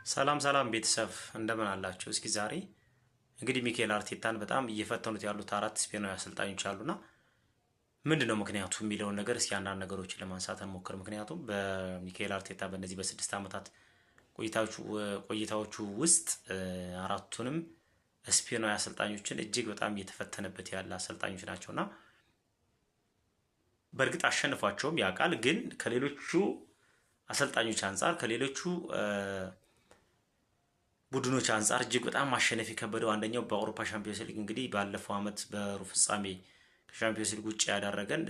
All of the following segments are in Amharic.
ሰላም ሰላም ቤተሰብ እንደምን አላችሁ? እስኪ ዛሬ እንግዲህ ሚኬል አርቴታን በጣም እየፈተኑት ያሉት አራት ስፔናዊ አሰልጣኞች አሉና ምንድን ነው ምክንያቱ የሚለውን ነገር እስኪ አንዳንድ ነገሮችን ለማንሳት እንሞክር። ምክንያቱም በሚኬል አርቴታ በእነዚህ በ6 ዓመታት ቆይታዎቹ ውስጥ አራቱንም ስፔናዊ አሰልጣኞችን እጅግ በጣም እየተፈተነበት ያለ አሰልጣኞች ናቸውና በእርግጥ አሸንፏቸውም ያውቃል፣ ግን ከሌሎቹ አሰልጣኞች አንጻር፣ ከሌሎቹ ቡድኖች አንጻር እጅግ በጣም ማሸነፍ የከበደው አንደኛው በአውሮፓ ሻምፒዮንስ ሊግ እንግዲህ ባለፈው ዓመት በሩብ ፍጻሜ ከሻምፒዮንስ ሊግ ውጭ ያደረገን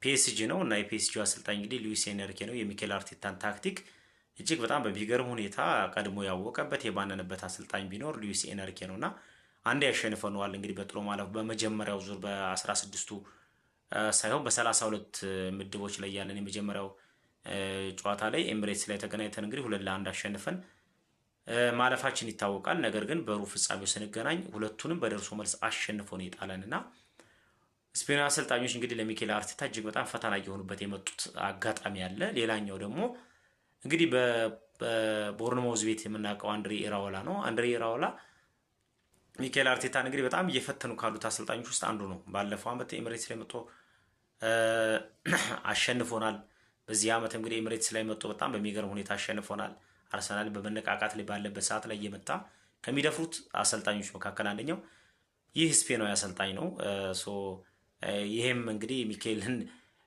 ፒኤስጂ ነው እና የፒኤስጂ አሰልጣኝ እንግዲህ ሉዊስ ኤንሪኬ ነው። የሚኬል አርቴታን ታክቲክ እጅግ በጣም በሚገርም ሁኔታ ቀድሞ ያወቀበት፣ የባነነበት አሰልጣኝ ቢኖር ሉዊስ ኤንሪኬ ነው እና አንዴ ያሸንፈነዋል እንግዲህ በጥሎ ማለፍ በመጀመሪያው ዙር፣ በ16ቱ ሳይሆን በ32 ምድቦች ላይ ያለን የመጀመሪያው ጨዋታ ላይ ኤምሬትስ ላይ ተገናኝተን እንግዲህ 2-1 አሸንፈን ማለፋችን ይታወቃል። ነገር ግን በሩብ ፍጻሜው ስንገናኝ ሁለቱንም በደርሶ መልስ አሸንፎ ነው የጣለን እና ስፔናዊ አሰልጣኞች እንግዲህ ለሚኬል አርቴታ እጅግ በጣም ፈተና እየሆኑበት የመጡት አጋጣሚ አለ። ሌላኛው ደግሞ እንግዲህ በቦርንማውዝ ቤት የምናውቀው አንድሬ ኢራኦላ ነው። አንድሬ ኢራኦላ ሚኬል አርቴታን እንግዲህ በጣም እየፈተኑ ካሉት አሰልጣኞች ውስጥ አንዱ ነው። ባለፈው ዓመት ኤምሬትስ ላይ መጥቶ አሸንፎናል። በዚህ ዓመት እንግዲህ ኤምሬትስ ላይ መጥቶ በጣም በሚገርም ሁኔታ አሸንፎናል። አርሰናል በመነቃቃት ላይ ባለበት ሰዓት ላይ እየመጣ ከሚደፍሩት አሰልጣኞች መካከል አንደኛው ይህ ስፔናዊ አሰልጣኝ ነው። So ይሄም እንግዲህ ሚኬልን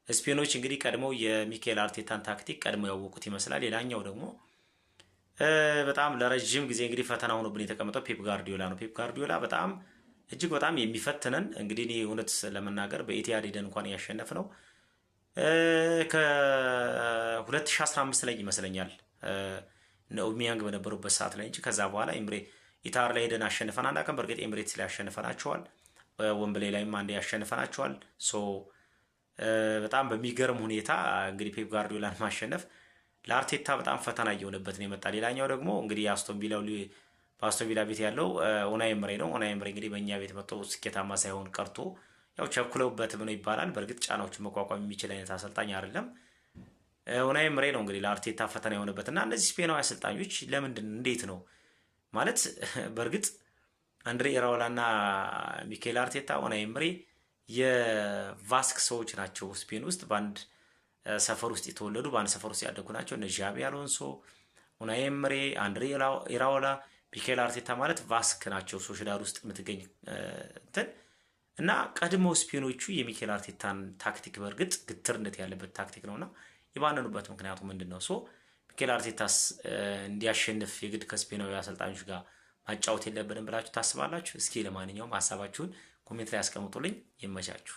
ስፔኖች እንግዲህ ቀድመው የሚኬል አርቴታን ታክቲክ ቀድመው ያወቁት ይመስላል። ሌላኛው ደግሞ በጣም ለረዥም ጊዜ እንግዲህ ፈተና ሆኖብን የተቀመጠው ፔፕ ጋርዲዮላ ነው። ፔፕ ጋርዲዮላ በጣም እጅግ በጣም የሚፈትነን፣ እንግዲህ እኔ እውነት ለመናገር በኢቲያድ ሄደን እንኳን ያሸነፍነው ከ2015 ላይ ይመስለኛል እነ ኦባሚያንግ በነበሩበት ሰዓት ላይ እንጂ ከዛ በኋላ ኤምሬ ኢታር ላይ ሄደን አሸንፈን አናውቅም። በእርግጥ ኤምሬትስ ላይ አሸንፈናቸዋል። ወምብሌ ላይም አንዴ ያሸንፈናቸዋል። So በጣም በሚገርም ሁኔታ እንግዲህ ፔፕ ጋርዲዮላን ማሸነፍ ለአርቴታ በጣም ፈተና እየሆነበት ነው የመጣ። ሌላኛው ደግሞ እንግዲህ አስቶን ቪላው በአስቶን ቪላ ቤት ያለው ኡናይ ኤምሬ ነው። ኡናይ ኤምሬ እንግዲህ በእኛ ቤት መጥቶ ስኬታማ ሳይሆን ቀርቶ ያው ቸኩለውበትም ነው ይባላል። በእርግጥ ጫናዎችን መቋቋም የሚችል አይነት አሰልጣኝ አይደለም። ኡናይ ኤምሬ ነው እንግዲህ ለአርቴታ ፈተና የሆነበት እና እነዚህ ስፔናዊ አሰልጣኞች ለምንድን እንዴት ነው ማለት፣ በእርግጥ አንድሬ ኢራኦላ እና ሚኬል አርቴታ፣ ኡናይ ኤምሬ የቫስክ ሰዎች ናቸው። ስፔን ውስጥ በአንድ ሰፈር ውስጥ የተወለዱ፣ በአንድ ሰፈር ውስጥ ያደጉ ናቸው። እነ ዣቢ አሎንሶ፣ ኡናይ ኤምሬ፣ አንድሬ ኢራኦላ፣ ሚኬል አርቴታ ማለት ቫስክ ናቸው። ሶሽዳድ ውስጥ የምትገኝ እንትን እና ቀድሞ ስፔኖቹ የሚኬል አርቴታን ታክቲክ፣ በእርግጥ ግትርነት ያለበት ታክቲክ ነውና፣ የባነኑበት ምክንያቱ ምንድን ነው? So ሚኬል አርቴታስ እንዲያሸንፍ የግድ ከስፔናዊ አሰልጣኞች ጋር ማጫወት የለብንም ብላችሁ ታስባላችሁ? እስኪ ለማንኛውም ሀሳባችሁን comment ላይ ያስቀምጡልኝ። ይመቻችሁ።